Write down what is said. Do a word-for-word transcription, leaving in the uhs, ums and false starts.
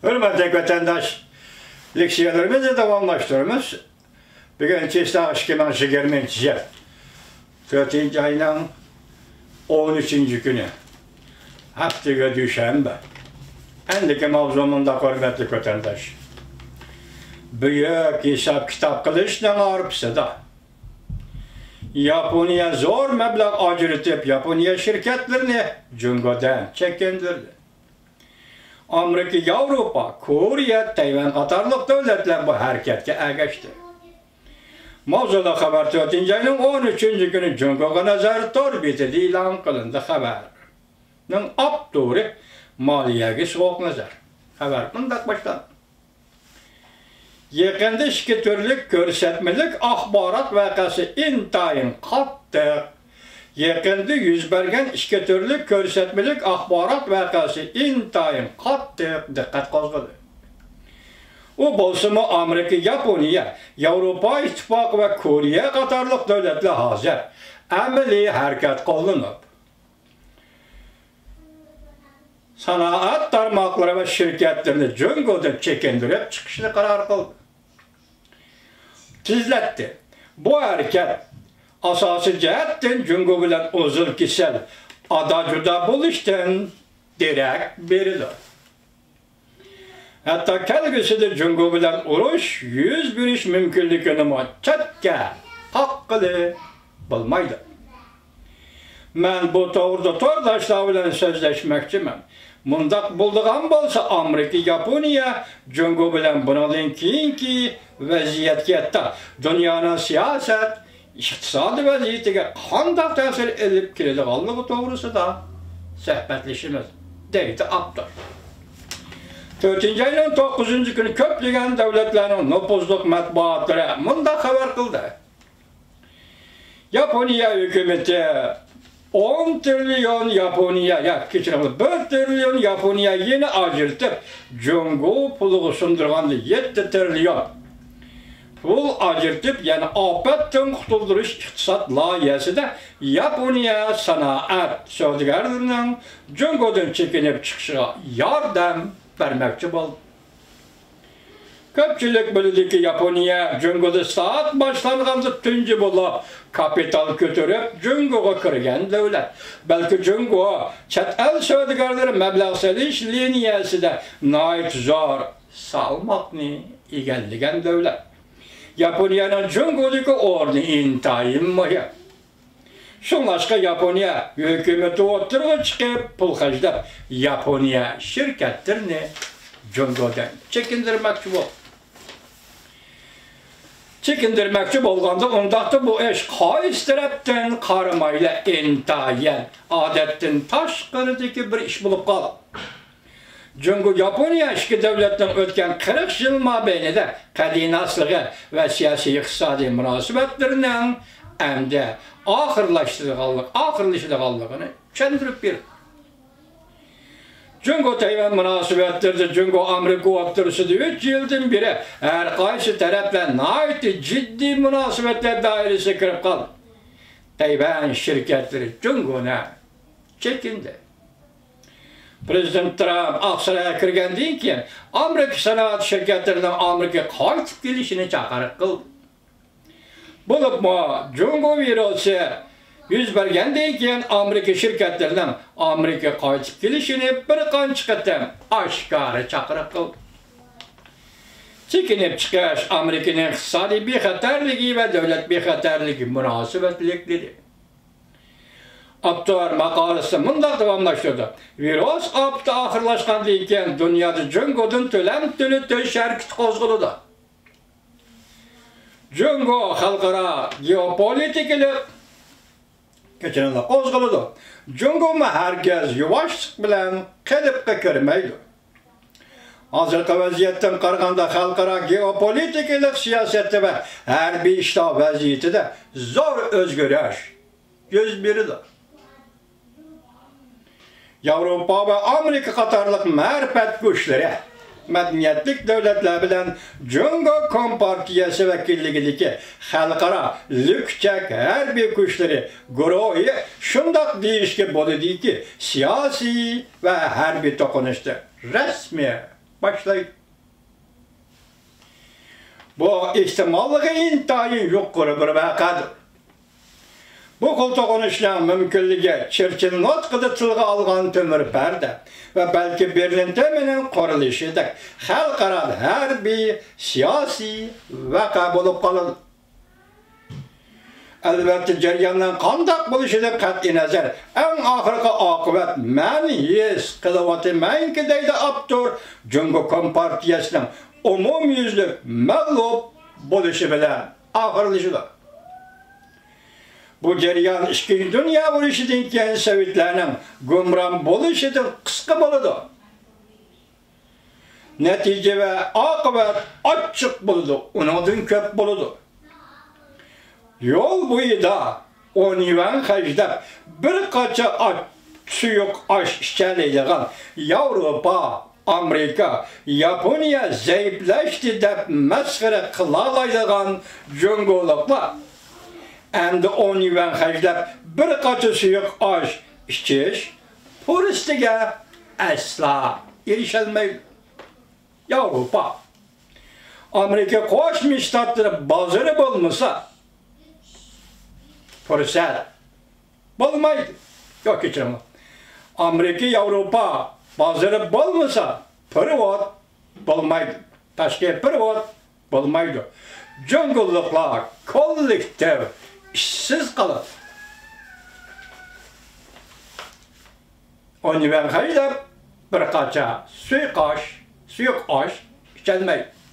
ھۆرمەتلىك ۋەتەنداش، لېكسىيەلىرىمىزنى داۋاملاشتۇرىمىز. بۈگۈن چىستا ئىككى مىڭ يىگىرمىنچى يىل تۆتىنچى ئاينىڭ ئون ئۈچىنچى كۈنى، ھەپتىگە دۈشەنبە. ئەندىكى ماۋزۇ مۇنداق، ھۆرمەتلىك ۋەتەنداش. بۈيۈك ھېساب-كىتاب قىلىشنىڭ ھارپىسىدا ياپونىيە زور مەبلەغ ئاجرىتىپ، ياپونىيە شىركەتلىرىنى جۇڭگودىن چېكىندۈردى. ئامېرىكا، ياۋروپا، كورېيە، تەيۋەن قاتارلىق دۆلەتلەر بۇ ھەرىكەتكە ئەگەشتى. ماۋزۇلۇق خەۋەر تۆتىنچى ئاينىڭ ئون ئۈچىنچى كۈنى جۇڭگوغا نەزەر تور بېتىدە ئېلان قىلىندى. خەۋەرنىڭ ئاپتورى مالىيەگە سوغۇق نەزەر. خەۋەر مۇنداق باشلاندى. يېقىندا ئىككى تۈرلۈك كۆرسەتمىلىك ئاخبارات ۋەقەسى ئىنتايىن قاتتىق. يېقىندا يۈز بەرگەن ئىككى تۈرلۈك كۆرسەتمىلىك ئاخبارات ۋەقەسى ئىنتايىن قاتتىق دىققەت قوزغىدى. ئۇ بولسىمۇ، ئامېرىكا، ياپونىيە، ياۋروپا ئىتتىپاقى ۋە كورېيە قاتارلىق دۆلەتلەر ھازىر ئەمەلىي ھەرىكەت قوللىنىپ، سانائەت تارماقلىرى ۋە شىركەتلىرىنى جۇڭگودىن چېكىندۈرۈپ چىقىشنى قارار قىلدى. تېزلەتتى. بۇ ھەرىكەت ئاساسىي جەھەتتىن جۇڭگو بىلەن ئۇزۇل كېسەل، ئادا-جۇدا بولۇشتىن دېرەك بېرىدۇ. ھەتتا كەلگۈسىدە جۇڭگو بىلەن ئۇرۇش يۈز بېرىش مۇمكىنلىكىنىمۇ چەتكە قاققىلى بولمايدۇ. مەن بۇ توغرىدا تورداشلار بىلەن سۆزلەشمەكچىمەن. مۇنداق بولىدىغان بولسا، ئامېرىكا، ياپونىيە جۇڭگو بىلەن بۇنىڭدىن كېيىنكى ۋەزىيەتكە، ھەتتا دۇنيانىڭ سىياسەت، ئىقتىسادىي ۋەزىيىتىگە قانداق تەسىر ئېلىپ كېلىدىغانلىقى توغرىسىدا سۆھبەتلىشىمىز، دەيدۇ ئاپتور. تۆتىنچى ئاينىڭ توققۇزىنچى كۈنى كۆپلىگەن دۆلەتلەرنىڭ نوپۇزلۇق مەتبۇئاتلىرى مۇنداق خەۋەر قىلدى. ياپونىيە ھۆكۈمىتى ئون تىرىليون ياپونىيە، يا، كەچۈرۈڭلار، بىر تىرىليون ياپونىيە يېنى ئاجرىتىپ، جۇڭگو پۇلىغا سۇندۇرغاندا يەتتە تىرىليون پۇل ئاجرىتىپ، يەنى ئاپەتتىن قۇتۇلدۇرۇش ئىقتىساد لايىھەسىدە ياپونىيە سانائەت سودىگەرلىرىنىڭ جۇڭگودىن چېكىنىپ چىقىشىغا ياردەم بەرمەكچى بولدى. كۆپچىلىك بىلىدۇكى، ياپونىيە جۇڭگودا سائەت باشلانغاندا تۇنجى بولۇپ كاپىتال كۆتۈرۈپ جۇڭگوغا كىرگەن دۆلەت. بەلكى جۇڭگو چەت ئەل سودىگەرلىرى مەبلەغ سېلىش لىنىيەسىدە ناھايىتى زور سالماقنى ئىگىلىگەن دۆلەت. ياپونىيەنىڭ جۇڭگودىكى ئورنى ئىنتايىن مۇھىم. شۇڭلاشقا ياپونىيە ھۆكۈمىتى ئوتتۇرىغا چىقىپ، پۇل خەجلەپ، ياپونىيە شىركەتلىرىنى جۇڭگودىن چېكىندۈرمەكچى بول-، چېكىندۈرمەكچى بولغاندا، ئۇنداقتا بۇ ئىش قايسى تەرەپتىن قارىمايلا ئىنتايىن ئادەتتىن تاشقىرىدىكى بىر ئىش بولۇپ قالدى. جۇڭگو ياپونىيە ئىككى دۆلەتنىڭ ئۆتكەن قىرىق يىل مابەينىدە قەدىناسلىقى ۋە سىياسىي ئىقتىسادىي مۇناسىۋەتلىرىنىڭ ئەمدى ئاخىرلاشىدىغانلىق-، ئاخىرلىشىدىغانلىقىنى چۈشەندۈرۈپ بېرىدۇ. جۇڭگو تەيۋەن مۇناسىۋەتلىرىدە جۇڭگو ئامېرىكا ئوتتۇرىسىدا ئۈچ يىلدىن بېرى ھەر قايسى تەرەپلەر ناھايىتى جىددىي مۇناسىۋەتلەر دائىرىسىگە كىرىپ قالدى. تەيۋەن شىركەتلىرى جۇڭگونى چېكىندى. پرېزىدېنت ترامپ ئاقسارايغا كىرگەندىن كېيىن، ئامېرىكا سانائەت شىركەتلىرىنىڭ ئامېرىكىغا قايتىپ كېلىشىنى چاقىرىق قىلدى. بولۇپمۇ جۇڭگو ۋىرۇسى يۈز بەرگەندىن كېيىن، ئامېرىكا شىركەتلىرىنىڭ ئامېرىكىغا قايتىپ كېلىشىنى بىر قانچە قېتىم ئاشكارا چاقىرىق قىلدى. چېكىنىپ چىقىش ئامېرىكىنىڭ ئىقتىسادىي بىخەتەرلىكى ۋە دۆلەت بىخەتەرلىكى مۇناسىۋەتلىكلىرى. ئاپتور ماقالىسىنى مۇنداق داۋاملاشتۇرىدۇ: ۋىرۇس ئاپىتى ئاخىرلاشقاندىن كېيىن، دۇنيادا جۇڭگودىن تۆلەم تۆلىتىش ھەرىكىتى قوزغىلىدۇ. جۇڭگو خەلقئارا گېئوپولىتىكىلىق، كەچۈرۈڭلار، قوزغىلىدۇ. جۇڭگومۇ ھەرگىز يۇۋاشلىق بىلەن قېلىپقا كىرمەيدۇ. ھازىرقى ۋەزىيەتتىن قارىغاندا، خەلقئارا گېئوپولىتىكىلىق سىياسەتتە ۋە ھەربىي ئىشلار ۋەزىيىتىدە زور ئۆزگىرىش يۈز بېرىدۇ. ياۋروپا ۋە ئامېرىكا قاتارلىق مەرىپەت كۈچلىرى، مەدەنىيەتلىك دۆلەتلەر بىلەن جۇڭگو كومپارتىيەسى ۋەكىللىكىدىكى خەلقئارا لۈكچەك ھەربىي كۈچلىرى گۇرۇھى شۇنداق دېيىشكە بولىدۇكى، سىياسىي ۋە ھەربىي توقۇنۇشتا رەسمىي باشلايدۇ. بۇ ئېھتىماللىقى ئىنتايىن يۇقىرى بىر ۋەقەدۇر. بۇ خىل توقۇنۇشنىڭ مۇمكىنلىكى چېرچىل نۇتقىدا تىلغا ئالغان تۆمۈر پەردە ۋە بەلكى بېرلىن تېمىنىڭ قۇرۇلۇشىدەك خەلقئارا ھەربىي، سىياسىي ۋەقە بولۇپ قالىدۇ. ئەلۋەتتە، جەرياننىڭ قانداق بولۇشىدىن قەتئىينەزەر، ئەڭ ئاخىرقى ئاقىۋەت مەن ھېس قىلىۋاتىمەنكى، دەيدۇ ئاپتور، جۇڭگو كومپارتىيەسىنىڭ ئومۇميۈزلۈك مەغلۇپ بولۇشى بىلەن ئاخىرلىشىدۇ. بۇ جەريان ئىككىنچى دۇنيا ئۇرۇشىدىن كېيىن سوۋېتلارنىڭ گۇمران بولۇشىدىن قىسقا بولىدۇ. نەتىجە ۋە ئاقىۋەت ئاچچىق بولىدۇ، ئۇنىڭدىن كۆپ بولىدۇ. يول بويىدا ئون يۈەن خەجلەپ بىر قاچا ئاچ، سۇيۇق ئاش ئىچەلەيدىغان ياۋروپا، ئامېرىكا، ياپونىيە زەئىپلەشتى دەپ مەسخىرە قىلالايدىغان جۇڭگولۇقلار ئەمدى ئون يۈەن خەجلەپ بىر قاچا سۇيۇق ئاش ئىچىش پۇرسىتىگە ئەسلا ئېرىشەلمەيدۇ. ياۋروپا، ئامېرىكا قوشما شتاتلىرى بازىرى بولمىسا، پۇرسەت بولمايدۇ. ياق، كەچۈرۈڭلار. ئامېرىكا، ياۋروپا بازىرى بولمىسا، پېرېۋوت بولمايدۇ. تاشقى پېرېۋوت بولمايدۇ. جۇڭگولۇقلار كوللېكتىپ ئىشسىز قالىدۇ. ئون يۈەن خەجلەپ بىر قاچا سۇيۇق ئاش، سۇيۇق ئاش ئىچەلمەيدۇ.